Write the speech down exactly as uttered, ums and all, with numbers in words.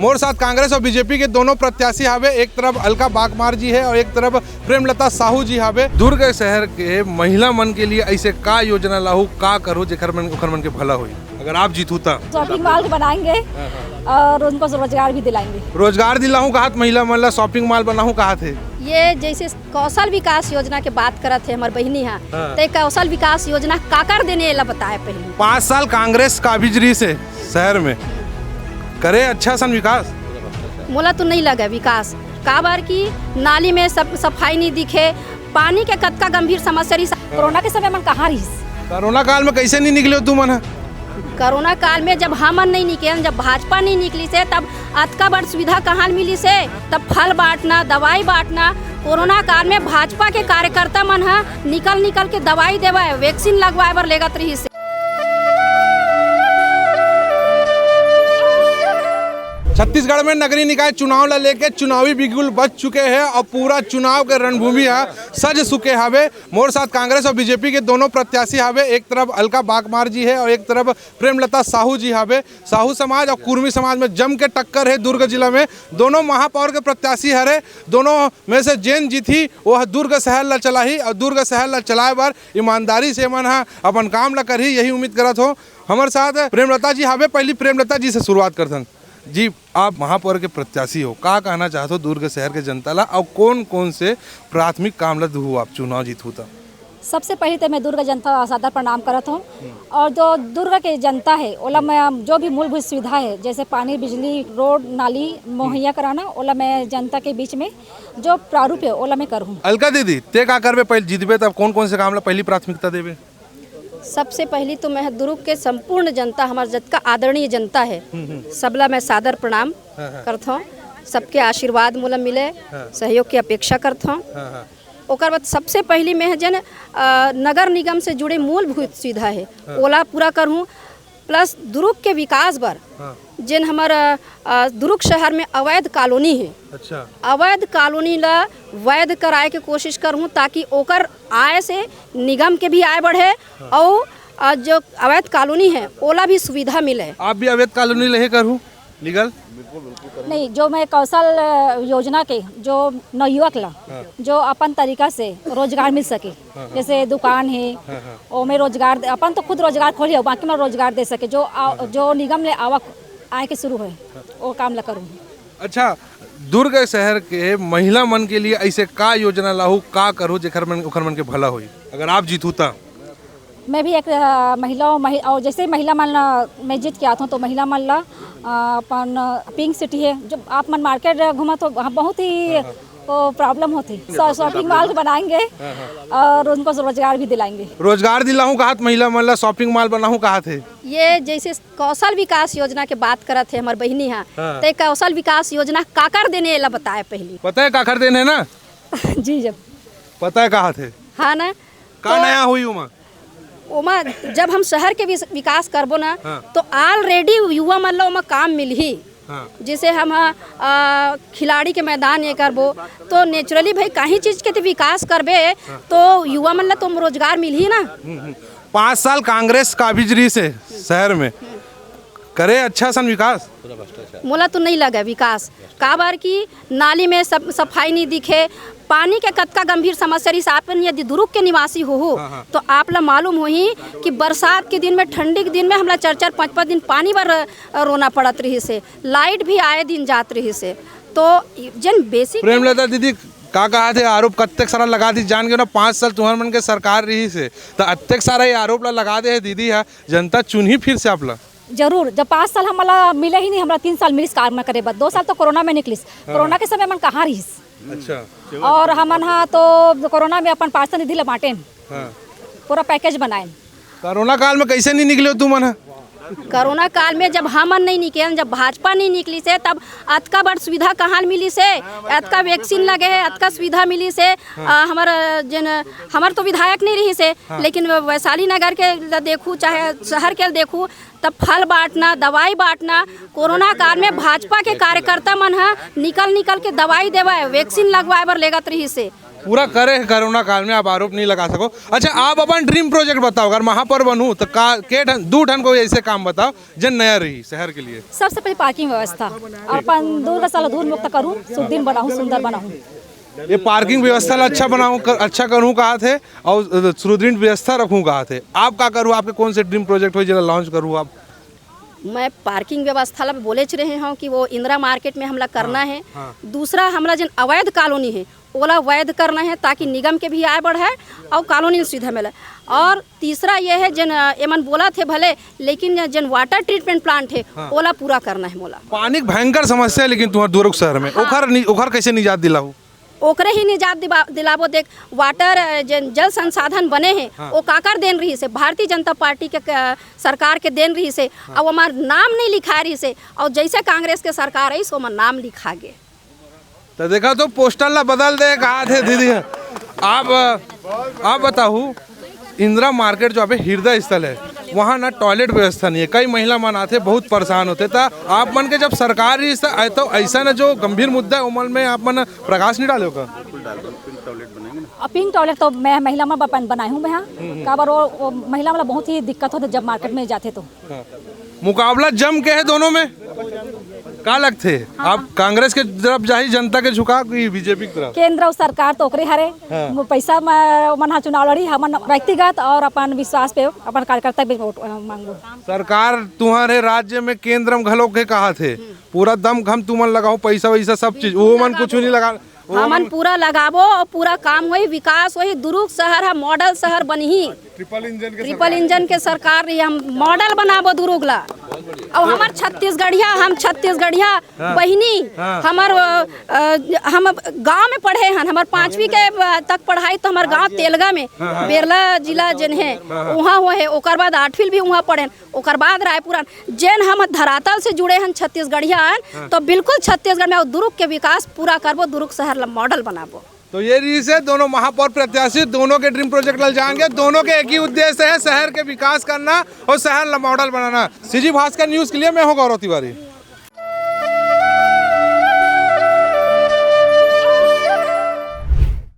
मोर साथ कांग्रेस और बीजेपी के दोनों प्रत्याशी हावे। एक तरफ अलका बागमार जी हे और एक तरफ प्रेमलता साहू जी हावे। दुर्ग शहर के महिला मन के लिए ऐसे का योजना लाहू, का करो जेकर मन, ओकर मन के भला होई? अगर आप जीतू त शॉपिंग मॉल बनाएंगे और उनको रोजगार भी दिलाएंगे। रोजगार दिलाहूँ कहात महिला मन ला, शॉपिंग मॉल बनाहूँ कहात हे। ये जैसे कौशल विकास योजना के बात करत हे हमर बहिनी हा, हाँ। ते कौशल विकास योजना काकर देने, एला बताए पहले। पाँच साल कांग्रेस काबिज रहिस हे शहर में, करे अच्छा सन विकास? मोला तो नहीं लगे विकास, काबर कि नाली में सब सफाई नहीं दिखे, पानी के कतका गंभीर समस्या रहिस। कोरोना के समय मन कहाँ रहिस? कोरोना काल में कैसे नहीं निकले हो तुमन ह? कोरोना काल में जब हमन नहीं निकले, जब भाजपा नहीं निकलिस हे, तब अतका बड़ सुविधा कहाँ मिलिस हे? तब फल बांटना, दवाई बांटना, कोरोना काल में भाजपा के कार्यकर्ता मन ह निकल निकल के दवाई देवाए, वैक्सीन लगवाए बर लेगत रहिस हे। छत्तीसगढ़ में नगरीय निकाय चुनाव ला लेके चुनावी बिगुल बज चुके हे और पूरा चुनाव के रणभूमि ह सज चुके हावे। मोर साथ कांग्रेस और बीजेपी के दोनों प्रत्याशी हावे। एक तरफ अलका बागमार जी हे और एक तरफ प्रेमलता साहू जी हावे। साहू समाज और कुर्मी समाज में जम के टक्कर हे दुर्ग जिला में। दोनों महापौर के प्रत्याशी हरे, दोनों में से जेन जीतही, वो ह दुर्ग शहर ला चलाही और दुर्ग शहर ला चलाए बर ईमानदारी से मन ह अपन काम ला करही, यही उम्मीद करत हो। हमर साथ प्रेमलता जी हावे, पहली प्रेमलता जी से शुरुआत करथन। जी, आप महापौर के प्रत्याशी हो, का कहना चाहत हो दुर्ग शहर के जनता ला और कौन कौन से प्राथमिक काम ला दुहू आप चुनाव जीतहू त? सबसे पहले तो मैं दुर्ग जनता ला सादर प्रणाम करत हूँ और जो दुर्ग के जनता है ओला मैं जो भी मूलभूत सुविधा है जैसे पानी, बिजली, रोड, नाली मुहैया कराना, ओला मैं जनता के बीच में जो प्रारूप है ओला मैं करूँ। अलका दीदी, ते का करबे, पहले जीतबे तब कौन कौन से काम ला पहली प्राथमिकता देबे? सबसे पहली तो मैं दुर्ग के संपूर्ण जनता, हमार जतका आदरणीय जनता है, हम्म, हम्म। सबला मैं सादर प्रणाम हाँ, हाँ। करत हूँ। सबके आशीर्वाद मोला मिले, हाँ। सहयोग की अपेक्षा करत हूँ। हाँ, हाँ। ओकर बाद सबसे पहली मैं जेन, अ, नगर निगम से जुड़े मूलभूत सुविधा है, हाँ। ओला पूरा करहूँ। प्लस दुर्ग के विकास बर हाँ। जेन हमर, अ, अ, दुर्ग शहर में अवैध कॉलोनी है, अच्छा। अवैध कॉलोनी ला वैध कराए के कोशिश करहूँ, ताकि ओकर आय से निगम के भी आय बढ़े हाँ। और, अ, जो अवैध कॉलोनी है ओला भी सुविधा मिले। आप भी अवैध कॉलोनी लेहे करहू निकल? नहीं, जो मैं कौशल, अ, योजना के जो नवयुवक ला हाँ। जो अपन तरीका से रोजगार मिल सके, हाँ, हाँ। जैसे दुकान है, हाँ, हाँ। ओमे रोजगार दे-, अपन तो खुद रोजगार खोलिए, बाकी में रोजगार दे सके, जो आ-, हाँ, हाँ। जो निगम ले आवक आए के शुरू होए, हाँ। वो काम ला करूँ। अच्छा, दुर्ग शहर के महिला मन के लिए ऐसे का योजना लाहू, का करू जेकर मन, ओकर मन के भला होई, अगर आप जीतू त? मैं भी एक, अ, महिला हूँ, महि-, और जैसे ही महिला मन ला मैं जीत के आत हूँ, तो महिला मन ला, अ, अपन पिंक सिटी है, जो आप मन मार्केट घूमत हो, वहाँ बहुत ही हाँ, हाँ। वो प्रॉब्लम होती। शॉ-, शॉपिंग मॉल बनाएंगे हाँ, हाँ। और उनको रोजगार भी दिलाएंगे। रोजगार दिलाहूँ कहात महिला मन ला, शॉपिंग मॉल बनाहूँ कहात हे। ये जैसे कौशल विकास योजना के बात करत हे हमर बहिनी हा, हाँ। ते कौशल विकास योजना काकर देने, एला बताए पहली। पता है काकर देने है ना? जी, जब पता है कहात हे। हाँ ना? का तो नया हुई ओमा? ओमा जब हम शहर के विस-, विकास करबो ना, हाँ। तो already युवा मन ला ओमा काम मिलही। हाँ। जैसे हम, आ, खिलाड़ी के मैदान ये करबो, तो naturally भाई, कहीं चीज के तो विकास करबे, हाँ। तो युवा मन ला तो रोजगार मिलही ना। हम्म, हम्म। पाँच साल कांग्रेस काबिज रहिस हे शहर में, करे अच्छा सन विकास? मोला तो नहीं लगे विकास, काबर कि नाली में सब सफाई नहीं दिखे, पानी के कतका गंभीर समस्या रहिस। आप यदि दुर्ग के निवासी होहू, हाँ, हाँ। तो आप ला मालूम होही कि बरसात के दिन में, ठंडी के दिन में हमला चार चार पाँच पाँच दिन पानी बर, अ, रोना पड़त रहिस हे, लाइट भी आए दिन जात रहिस हे। तो जेन बेसिक प्रेमलता दीदी, का कहात हे, आरोप कतेक सारा लगा दी, जान के ना, पाँच साल तुहर मन के सरकार रहिस हे, त अतेक सारा ये आरोप ला लगा दे हे दीदी हा, जनता चुनही फिर से आप ला। जरूर, जब पाँच साल हमला मिले ही नहीं, हमला तीन साल मिलिस काम करे बर, दो साल तो कोरोना में निकलिस। हाँ। कोरोना के समय मन कहाँ रहिस? अच्छा। और हमन हा तो कोरोना में अपन पार्षद निधि ला बांटेन। हाँ। पूरा पैकेज बनाएन। कोरोना काल में कैसे नहीं निकले हो तुमन ह? कोरोना काल में जब हमन नहीं निकलेन, जब भाजपा नहीं निकलिस हे, तब अतका बड़ सुविधा कहाँ मिलिस हे, अतका वैक्सीन लगे हे, अतका सुविधा मिलिस हे। हाँ। अ, हमर, अ, जेन, हमर तो विधायक नहीं रहिस हे, हाँ। लेकिन वैशाली नगर के ल देखू, चाहे शहर के ल देखू, तब फल बांटना, दवाई बांटना, कोरोना काल में भाजपा के कार्यकर्ता मन ह निकल निकल के दवाई देवाए, वैक्सीन लगवाए बर लेगत रहिस हे। पूरा करे हे कोरोना काल में, आप आरोप नहीं लगा सको। अच्छा, आप अपन ड्रीम प्रोजेक्ट बताओ, अगर महापौर बनहू तो का, के ठन, दू ठन कोई ऐसे काम बताओ जेन नया रही शहर के लिए। सबसे पहले पार्किंग व्यवस्था, और अपन दूर का साल धूल मुक्त करूँ, सुदृढ़ बनाऊँ, सुंदर बनाऊँ। ये पार्किंग व्यवस्था ला अच्छा बनाऊँ, कर, अच्छा करूँ कहा थे, और सुदृढ़ व्यवस्था रखूँ कहा थे। आप का करूँ, आपके कौन से ड्रीम प्रोजेक्ट हो जेला लॉन्च करूँ आप? मैं पार्किंग व्यवस्था ला बोलेच रहे हूँ कि वो इंदिरा मार्केट में हमला करना हाँ, है। हाँ। दूसरा, हमला जन अवैध कॉलोनी है, ओला वैध करना है, ताकि निगम के भी आय बढ़े और कॉलोनी में सुविधा मिले। और तीसरा ये है, जन, अ, एमन बोला थे भले, लेकिन जन वाटर ट्रीटमेंट प्लांट है, हाँ। ओला पूरा करना है मोला। पानी के भयंकर समस्या है, लेकिन तुम्हारे दुर्ग शहर में हाँ। ओखर नि-, ओखर कैसे निजात दिलाओ? ओकरे ही निजात दिबा-, दिलाबो। देख, वाटर, अ, जन, जल संसाधन बने हैं, हाँ। वो काकर देन रही से, भारतीय जनता पार्टी के, अ, सरकार के देन रही से, हाँ। अब हमार नाम नहीं लिखा रही से, और जैसे कांग्रेस के सरकार आई, सो हमार नाम लिखा गे। तो देखा तो पोस्टर ला बदल दे, कहा थे दीदी। आप, आप बताओ, इंदिरा मार्केट जो अभी हृदय स्थल है, वहाँ ना टॉयलेट व्यवस्था नहीं है। कई महिला मन आथे, बहुत परेशान होथे। त आप मन के जब सरकार ही स-, आए तो ऐसा ना जो गंभीर मुद्दा है, ओमन में आप मन प्रकाश नहीं डाले का? और पिंक टॉयलेट तो मैं महिला में बन-, बनाए हूँ मैं यहाँ। काबर वो, वो महिला वाला बहुत ही दिक्कत होथे जब मार्केट में जाथे तो। हाँ। मुकाबला जम के है दोनों में, का लगथे? हाँ। आप कांग्रेस के तरफ जाही जनता के झुका कि बीजेपी की तरफ? केंद्र और सरकार तो ओकरे हरे। हाँ। वो पैसा म-, मन हा चुनाव लड़ी, हमन व्यक्तिगत और अपन विश्वास पे अपन कार्यकर्ता भी वोट, अ, मांगबो। सरकार तुम्हारे राज्य में केंद्र में घलो के कहा थे, पूरा दम घम तुमन लगाओ, पैसा वैसा सब चीज, वो मन कुछ नहीं लगा। हमन पूरा लगाबो और पूरा काम होही, विकास होही, दुर्ग शहर ह मॉडल शहर बनही। ट्रिपल इंजन के ट्रिपल सरकार। इंजन के सरकार रही, हम मॉडल बनाबो दुर्ग ला। और हमर छत्तीसगढ़िया, हम छत्तीसगढ़िया हाँ। बहिनी, हाँ। हमर, अ, अ, हम गांव में पढ़े हन, हमर पांचवी के, अ, तक पढ़ाई तो हमर गांव तेलगा में, हाँ, हाँ। बेरला जिला जेन है, हाँ, हाँ। वहाँ हुआ है, ओकर बाद आठवीं भी वहाँ पढ़े हन। ओकर बाद रायपुर आन, जेन हम धरातल से जुड़े हन, छत्तीसगढ़िया आन, हाँ। तो बिल्कुल छत्तीसगढ़ में अउ दुर्ग के विकास पूरा करबो, दुर्ग शहर ला मॉडल बनाबो। तो ये रही से दोनों महापौर प्रत्याशी, दोनों के ड्रीम प्रोजेक्ट ला जानेंगे, दोनों के एक ही उद्देश्य है, शहर के विकास करना और शहर ला मॉडल बनाना। सीजी भास्कर न्यूज के लिए मैं हूँ गौरव तिवारी।